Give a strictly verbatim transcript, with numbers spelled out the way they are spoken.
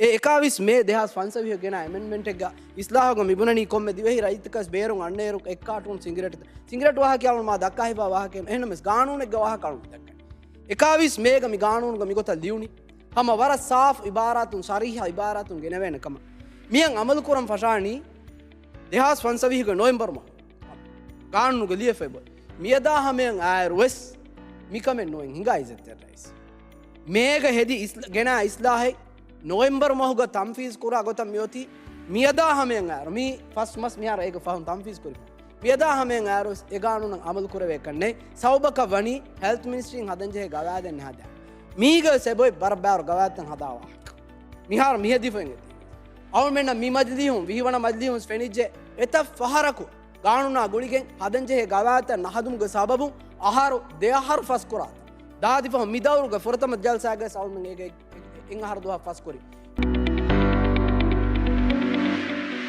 އެ އެކާވީސް މޭ ދެހާސް ފަންސަވީހުގެ ގެނާ އެމެންޑްމަންޓެއްގަ އިސްލާހުގަ މި ބުނަނީ ކޮންމެ ދިވެހި ރައްޔިތަކަސް ބޭރުން އަންނައިރު އެއްކާޓޫން ސިނގިރޭޓް، ސިނގިރޭޓް ވާހަކަ އަޅުން މާ ދައްކާ ހިބާ ވާހަކައެއް ނޫން. އެހެންނަމަވެސް ގާނޫނެއްގެ ވާހަކަ އަޅުން ދައްކަނީ. އެކާވީސް މޭގަ މި ގާނޫނުގަ މިގޮތަށް ލިޔުނީ ހަމަ ވަރަށް ސާފު އިބާރާތުން، ސަރީހަ އިބާރާތުން ގެނެވޭނެ ކަމަށް. މިއަށް އަމަލު ކުރަން ފަށާނީ ދެހާސް ފަންސަވީހުގެ ނޮވެމްބަރު މަހު ގާނޫނުގަ ލިޔެފައި ބޮތް. މިއަދާ ހަމަޔަށް އައިރު ވެސް މިކަމެއް ނުވެން ހިނގާ އިއްޒަތްތެރި ރައީސް. މޭގަ ހެދި އިސް-، ގެނާ އިސްލާހެއް ނޮވެމްބަރު މަހުގަ ތަންފީޒް ކުރާ ގޮތަށް މިއޮތީ. މިއަދާ ހަމަޔަށް އައިރު، މީ ފަސް މަސް މިހާރު އޭގެ ފަހުން ތަންފީޒް ކުރި. މިއަދާ ހަމަޔަށް އައިރު ވެސް އެ ގާނޫނަށް އަމަލު ކުރެވޭކަށް ނެތް. ސަބަބަކަށް ވަނީ ހެލްތް މިނިސްޓްރީން ހަދަންޖެހޭ ގަވާއިދެއް ނަހަދާ. މީގަ ވެސް އެބޮތް ބަރަށް ބާރު ގަވާއިދުތައް ހަދާ ވާހަކަ. މިހާރު މިހެދިފައި އޮތީ. އަޅުމެންނަށް މި މަޖިލީހުން، ވިހި ވަނަ މަޖިލީހުން ފެނިއްޖެ އެތައް ފަހަރަކު ގާނޫނާ ގުޅިގެން ހަދަންޖެހޭ ގަވާއިދުތައް ނަހަދުމުގެ ސަބަބުން އަހަރު ދެ އަހަރު ފަސްކުރާތަން. ދާދިފަހު މި ދައުރުގެ ފުރަތަމަ ޖަލްސާގައި އަޅުމެން އޭގެ އެއް އަހަރު ދުވަހަށް ފަސްކުރި.